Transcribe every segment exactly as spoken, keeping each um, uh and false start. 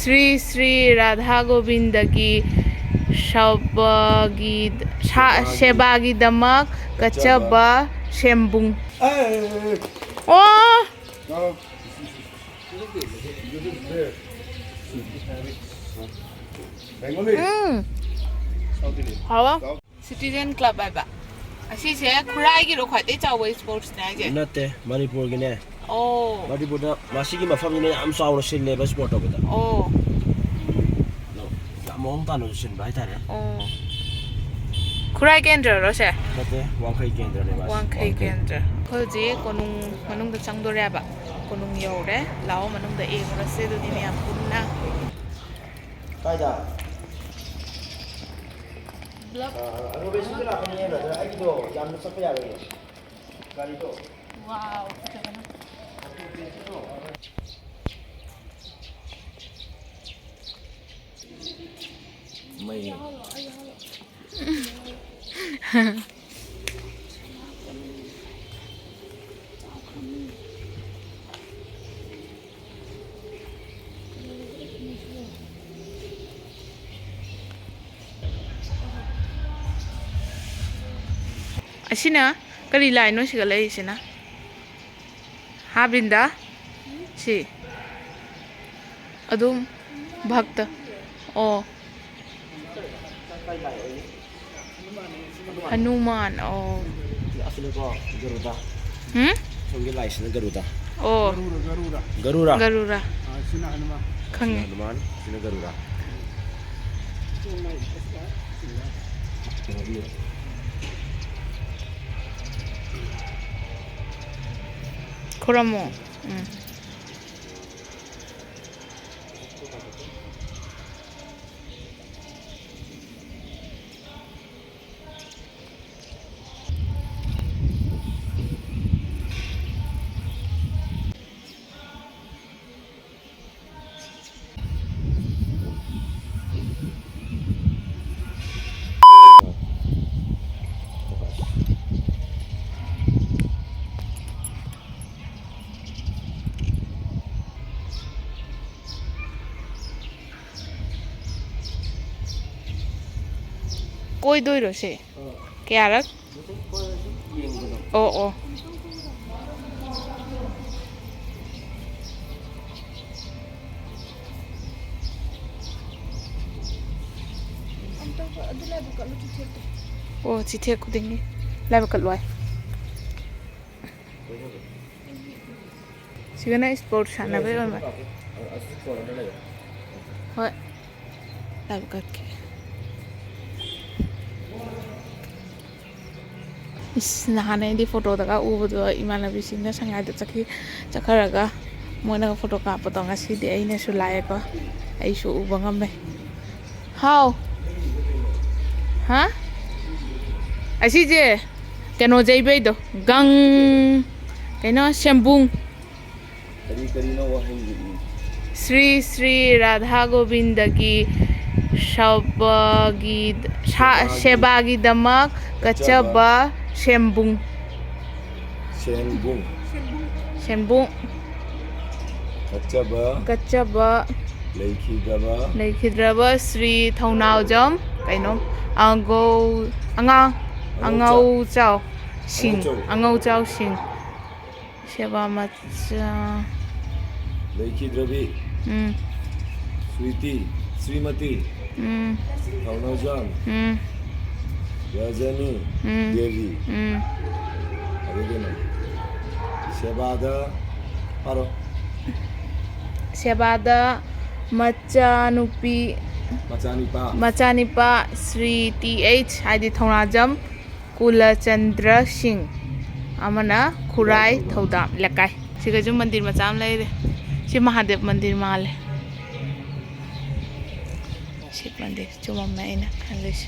ꯁ꯭ꯔꯤ ꯁ꯭ꯔꯤ ꯔꯥꯙꯥ ꯒꯣꯕꯤꯟꯗꯒꯤ ꯁꯕꯒꯤ-, ꯁꯥ-, ꯁꯦꯕꯥꯒꯤꯗꯃꯛ ꯀꯠꯆꯕ ꯁꯦꯝꯕꯨꯡ꯫ ꯑꯦ! ꯑꯣ! ꯆꯥꯔꯣ꯫ ꯎꯝ꯫ ꯍꯥꯎꯕ? ꯁꯤꯇꯤꯖꯦꯟ ꯀ꯭ꯂꯕ ꯍꯥꯏꯕ꯫ ꯑꯁꯤꯁꯦ ꯈꯨꯔꯥꯏꯒꯤꯔꯣ ꯈ꯭ꯋꯥꯏꯗꯒꯤ ꯆꯥꯎꯕ ꯏꯁꯄꯣꯔꯠꯁꯅꯦ ꯍꯥꯏꯁꯦ? ꯅꯠꯇꯦ, ꯃꯅꯤꯄꯨꯔꯒꯤꯅꯦ꯫ ꯑꯣ꯫ ꯃꯅꯤꯄꯨꯔꯗ ꯃꯁꯤꯒꯤ ꯃꯐꯝꯁꯤꯅ ꯌꯥꯝ ꯆꯥꯎꯅ ꯁꯤꯜꯂꯦꯕ ꯏꯁꯄꯣꯔꯠ ꯇꯧꯕꯗ꯫ ꯑꯣ꯫ ꯌꯥꯝ ꯃꯑꯣꯡ ꯇꯥꯅꯁꯨ ꯁꯤꯟꯕ ꯍꯥꯏꯇꯥꯔꯦ꯫ ꯑꯣ꯫ ꯈꯨꯔꯥꯏ ꯀꯦꯟꯗ꯭ꯔꯔꯣ ꯁꯦ? ꯅꯠꯇꯦ, ꯋꯥꯡꯈꯩ ꯀꯦꯟꯗ꯭ꯔꯅꯦ ꯃꯥꯁꯦ꯫ ꯋꯥꯡꯈꯩ ꯋꯥꯡꯈꯩ꯫ ꯀꯦꯟꯗ꯭ꯔ꯫ ꯑꯩꯈꯣꯏ ꯍꯧꯖꯤꯛ ꯀꯣꯅꯨꯡ ꯃꯅꯨꯡꯗ ꯆꯪꯗꯣꯔꯦꯕ꯫ ꯀꯣꯅꯨꯡ ꯌꯧꯔꯦ꯫ ꯂꯥꯛꯑꯣ ꯃꯅꯨꯡꯗ ꯌꯦꯡꯉꯨꯔꯁꯦ ꯑꯗꯨꯗꯤ ꯃꯌꯥꯝ ꯄꯨꯟꯅ꯫ ꯀꯥꯏꯗ? ꯄꯨꯂꯞ꯫ ꯑ, ꯑ, ꯔꯣꯃꯦꯁꯁꯨ ꯂꯥꯛꯀꯅꯤꯌꯦ, brother꯫ ꯑꯩꯒꯤꯗꯣ ꯌꯥꯝꯅ ꯆꯠꯄ ꯌꯥꯔꯣꯏꯌꯦ꯫ ꯒꯥꯔꯤꯗꯣ꯫ ꯋꯥꯎ, ꯐꯖꯕꯅ꯫ ꯃꯩ꯫ ꯑꯁꯤꯅ ꯀꯔꯤ ꯂꯥꯏꯅꯣ ꯁꯤꯒ ꯂꯩꯔꯤꯁꯤꯅ? ꯍꯥ, ꯕ꯭ꯔꯤꯟꯗꯥ? ꯁꯤ꯫ ꯑꯗꯨꯝ ꯚꯛꯇ꯫ ꯑꯣ꯫ ꯍꯅꯨꯃꯥꯟ, ꯑꯣ꯫ ꯑꯁꯤꯅꯀꯣ ꯒꯔꯨꯗ꯫ ꯍꯨꯝ? ꯁꯣꯝꯒꯤ ꯂꯥꯏꯁꯤꯅ ꯒꯔꯨꯗ꯫ ꯑꯣ꯫ ꯒꯔꯨꯔ, ꯒꯔꯨꯔ꯫ ꯒꯔꯨꯔ꯫ ꯒꯔꯨꯔ꯫ ꯑꯥ, ꯁꯤꯅ ꯍꯅꯨꯃꯥꯟ꯫ ꯈꯪꯉꯦ꯫ ꯁꯤꯅ ꯍꯅꯨꯃꯥꯟ, ꯁꯤꯅ ꯒꯔꯨꯔ꯫ ꯈꯨꯔꯝꯃꯣ꯫ ꯎꯝ꯫ ꯀꯣꯏꯗꯣꯏꯔꯣ ꯁꯤ? ꯑꯥ꯫ ꯀꯌꯥꯔꯛ? ꯃꯊꯛ ꯀꯣꯏꯔꯁꯨ ꯌꯦꯡꯕꯗꯣ꯫ ꯑꯣ, ꯑꯣ꯫ ꯑꯝꯇ ꯑꯗꯨ ꯂꯥꯏꯕꯛ ꯀꯠꯂꯨ, ꯆꯤꯊꯦꯛꯇꯣ꯫ ꯑꯣ, ꯆꯤꯊꯦꯛ ꯈꯨꯗꯤꯡꯒꯤ ꯂꯥꯏꯕꯛ ꯀꯠꯂꯣ ꯍꯥꯏ꯫ ꯁꯤꯒꯅ ꯏꯁꯄꯣꯔꯠ ꯁꯥꯟꯅꯕꯩ ꯑꯣꯏꯔꯝꯃꯦ꯫ ꯍꯣꯏ꯫ ꯂꯥꯏꯕꯛ ꯀꯠꯀꯦ꯫ ꯏꯁ, ꯅꯍꯥꯟ ꯑꯩꯗꯤ ꯐꯣꯇꯣꯗꯒ ꯎꯕꯗꯣ, ꯏꯃꯥꯟꯅꯕꯤꯁꯤꯡꯅ ꯁꯉꯥꯏꯗ ꯆꯠꯈꯤ, ꯆꯠꯈ꯭ꯔꯒ ꯃꯣꯏꯅꯒ ꯐꯣꯇꯣ ꯀꯥꯞꯄꯗꯣ, ꯉꯁꯤꯗꯤ ꯑꯩꯅꯁꯨ ꯂꯥꯛꯑꯦꯀꯣ, ꯑꯩꯁꯨ ꯎꯕ ꯉꯝꯃꯦ꯫ ꯍꯥꯎ꯫ ꯍꯥ? ꯑꯁꯤꯁꯦ ꯀꯩꯅꯣ ꯌꯩꯕꯩꯗꯣ, ꯒꯪ, ꯀꯩꯅꯣ, ꯁꯦꯝꯕꯨꯡ꯫ ꯀꯔꯤ ꯀꯔꯤꯅꯣ ꯋꯥꯍꯩꯁꯦ? ꯁ꯭ꯔꯤ ꯁ꯭ꯔꯤ ꯔꯥꯙꯥ ꯒꯣꯕꯤꯟꯗꯒꯤ ꯁꯕꯒꯤ-, ꯁꯥ-, ꯁꯦꯕꯥꯒꯤ-, ꯁꯦꯕꯥꯒꯤꯗꯃꯛ ꯀꯠꯆꯕ꯫ ꯀꯠꯆꯕ ꯁꯦꯝꯕꯨꯡ꯫ ꯁꯦꯝꯕꯨꯡ꯫ ꯁꯦꯝꯕꯨꯡ꯫ ꯀꯠꯆꯕ꯫ ꯀꯠꯆꯕ꯫ ꯂꯩꯈꯤꯗ꯭ꯔꯕ꯫ ꯂꯩꯈꯤꯗ꯭ꯔꯕ ꯁ꯭ꯔꯤ ꯊꯧꯅꯥꯎꯖꯝ ꯀꯩꯅꯣ, ꯑꯉꯧ-, ꯑꯉꯥ-, ꯑꯉꯧꯆꯥꯎ꯫ ꯑꯉꯧꯆꯥꯎ ꯁꯤꯡ꯫ ꯑꯉꯧꯆꯥꯎ꯫ ꯑꯉꯧꯆꯥꯎ ꯁꯤꯡ꯫ ꯁꯦꯕꯥ ꯃꯆꯥ꯫ ꯂꯩꯈꯤꯗ꯭ꯔꯕꯤ꯫ ꯎꯝ꯫ ꯁ꯭ꯋꯤꯇꯤ, ꯁ꯭ꯔꯤꯃꯇꯤ꯫ ꯎꯝ꯫ ꯊꯧꯅꯥꯎꯖꯝ꯫ ꯎꯝ꯫ ꯔꯖꯅꯤ꯫ ꯎꯝ꯫ ꯗꯦꯕꯤ꯫ ꯎꯝ꯫ ꯑꯗꯨꯒꯤꯅꯦ꯫ ꯁꯦꯕꯥꯗ ꯄꯥꯔꯣ꯫ ꯁꯦꯕꯥꯗ ꯃꯆꯥꯅꯨꯄꯤ, ꯃꯆꯥꯅꯤꯄꯥ꯫ ꯃꯆꯥꯅꯤꯄꯥ ꯁ꯭ꯔꯤ ꯇꯤ ꯑꯩꯆ ꯍꯥꯏꯗꯤ ꯊꯧꯅꯥꯖꯝ ꯀꯨꯂꯆꯟꯗ꯭ꯔ ꯁꯤꯡ, ꯑꯃꯅ ꯈꯨꯔꯥꯏ ꯊꯧꯗꯥꯝ ꯂꯩꯀꯥꯏ꯫ ꯁꯤꯒꯁꯨ ꯃꯟꯗꯤꯔ ꯃꯆꯥ ꯑꯃ ꯂꯩꯔꯦ꯫ ꯁꯤ ꯃꯍꯥꯗꯦꯕ ꯃꯟꯗꯤꯔ ꯃꯥꯜꯂꯦ꯫ ꯁꯤꯕ ꯃꯟꯗꯤꯔ ꯆꯨꯝꯃꯝꯃꯦ ꯑꯩꯅ ꯈꯜꯂꯤꯁꯦ꯫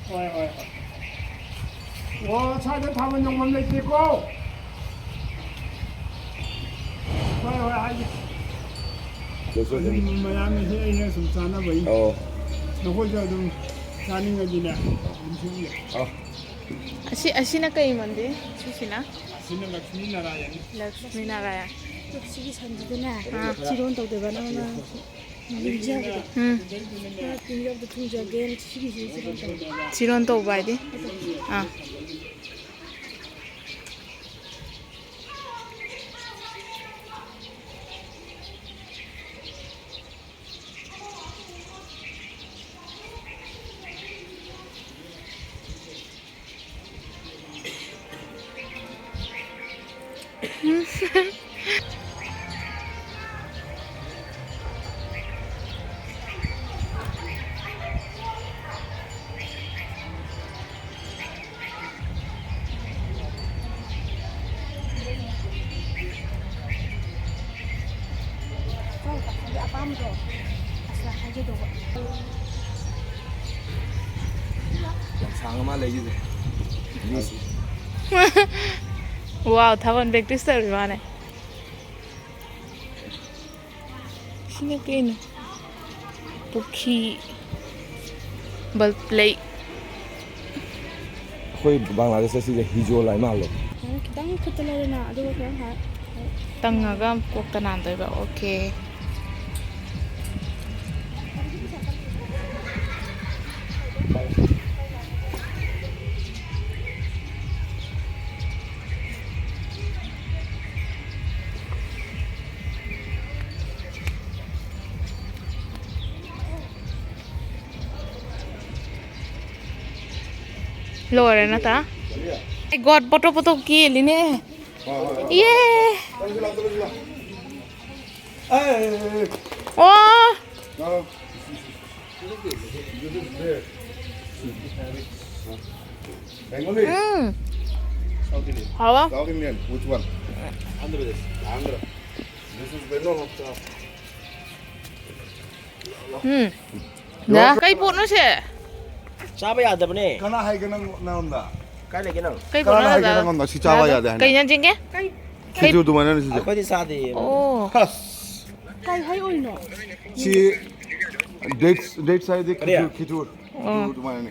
ꯍꯣꯏ, ꯍꯣꯏ, ꯍꯣꯏ꯫ ꯑꯣ, ꯁ꯭ꯋꯥꯏꯗ ꯊꯥꯕꯜ ꯌꯣꯡꯐꯝ ꯂꯩꯇꯦꯀꯣ꯫ ꯍꯣꯏ, ꯍꯣꯏ, ꯍꯥꯏꯒꯦ꯫ ꯀꯩꯁꯨ ꯑꯗꯨꯝ ꯑꯗꯨꯝ ꯃꯌꯥꯝꯅ ꯍꯦꯛ ꯍꯦꯛ ꯁꯨꯝ ꯆꯥꯅꯕꯩ꯫ ꯑꯣ꯫ ꯅꯈꯣꯏꯁꯨ ꯑꯗꯨꯝ ꯆꯥꯅꯤꯡꯉꯗꯤꯅꯦ, ꯑꯗꯨꯝ ꯁꯦꯝꯕ ꯌꯥꯏ꯫ ꯑꯣ꯫ ꯑꯁꯤ, ꯑꯁꯤꯅ ꯀꯩ ꯃꯟꯗꯤꯔ? ꯁꯤꯁꯤꯅ? ꯑꯁꯤꯅ ꯂꯛꯁꯃꯤ ꯅꯥꯔꯥꯌꯟ꯫ ꯂꯛꯁꯃꯤ ꯅꯥꯔꯥꯌꯟ꯫ ꯁꯤꯒꯤ ꯁꯟꯁꯤꯗꯅꯦ, ꯑꯥ꯫ ꯆꯤꯔꯣꯟ ꯇꯧꯗꯣꯏꯕ ꯅꯪꯅ꯫ ꯎꯝ꯫ ꯉꯥ ꯇꯤꯟ ꯌꯥꯎꯗ ꯊꯣꯡꯖꯒꯦꯅ ꯁꯤꯒꯤꯁꯦ ꯁꯤꯒꯤ ꯇꯧꯕ꯫ ꯁꯤꯔꯣꯟ ꯇꯧꯕ ꯍꯥꯏꯗꯤ? ꯑꯥ꯫ ꯑꯄꯥꯝꯕꯗꯣ ꯑꯁꯤꯗ ꯍꯥꯏꯖꯗꯧꯕ꯫ ꯌꯥꯝ ꯁꯥꯡꯉ ꯃꯥꯜꯂꯦ ꯑꯩꯒꯤꯁꯦ꯫ ꯋꯥꯎ, ꯊꯥꯕꯜ practice ꯇꯧꯔꯤ ꯃꯥꯅꯦ꯫ ꯁꯤꯅ ꯀꯩꯅꯣ? ꯄꯨꯈ꯭ꯔꯤ, ꯕꯜꯕ ꯂꯩ꯫ ꯑꯩꯈꯣꯏ ꯕꯪꯒ꯭ꯂꯥꯗꯦꯁꯇ ꯁꯤꯁꯦ ꯍꯤꯖꯣꯜ ꯍꯥꯏ ꯃꯥꯜꯂꯦ꯫ ꯈꯤꯇꯪ ꯈꯨꯠꯇ ꯂꯩꯔꯦꯅ, ꯑꯗꯨꯒ ꯈꯤꯇꯪ ꯍꯥꯏ꯫ ꯇꯪꯉꯒ ꯀꯣꯛꯇ ꯅꯥꯟꯗꯣꯏꯕ꯫ ꯑꯣꯀꯦ꯫ ꯂꯣꯏꯔꯦ ꯅꯠꯇ꯭ꯔꯥ? ꯑꯩ ꯒꯣꯠ ꯄꯣꯇꯣ ꯄꯣꯇꯣ ꯀꯦꯜꯂꯤꯅꯦ꯫ ꯏꯌꯦ꯫ ꯑꯣ꯫ Bengali? ꯎꯝ꯫ South Indian. ꯍꯥꯎꯕ? South Indian. Which one? Andhra Pradesh. Andhra. This is Bengal. ꯎꯝ꯫ ꯌꯥ, ꯀꯩ ꯄꯣꯠꯅꯣ ꯁꯦ? ꯆꯥꯕ ꯌꯥꯗꯕꯅꯦ꯫ ꯀꯅꯥ ꯍꯥꯏꯒꯦ ꯅꯪ, ꯅꯉꯣꯟꯗ? ꯀꯥꯏ ꯂꯩꯒꯦ ꯅꯪ? ꯀꯩ ꯀꯅꯥꯅ ꯄꯣꯠꯅꯣ ꯍꯥꯏꯒꯦ ꯍꯥꯏꯕ? ꯅꯪꯉꯣꯟꯗ ꯁꯤ ꯆꯥꯕ ꯌꯥꯗꯦ ꯍꯥꯏꯅ? ꯀꯩ ꯅꯆꯤꯟꯒꯦ? ꯈꯤꯖꯨꯔ ꯑꯗꯨꯃꯥꯏꯅꯅꯦ ꯁꯤꯁꯦ꯫ ꯑꯩꯈꯣꯏꯗꯤ ꯆꯥꯗꯦ꯫ ꯑꯣ꯫ ꯑꯁ꯫ ꯀꯩ ꯍꯩ ꯑꯣꯏꯅꯣ? ꯁꯤ dates, dates ꯍꯥꯏꯗꯤ ꯀꯔꯤ? ꯈꯤꯖꯨꯔ, ꯈꯤꯖꯨꯔ꯫ ꯑꯣ꯫ ꯈꯤꯖꯨꯔ ꯑꯗꯨꯃꯥꯏꯅꯅꯦ꯫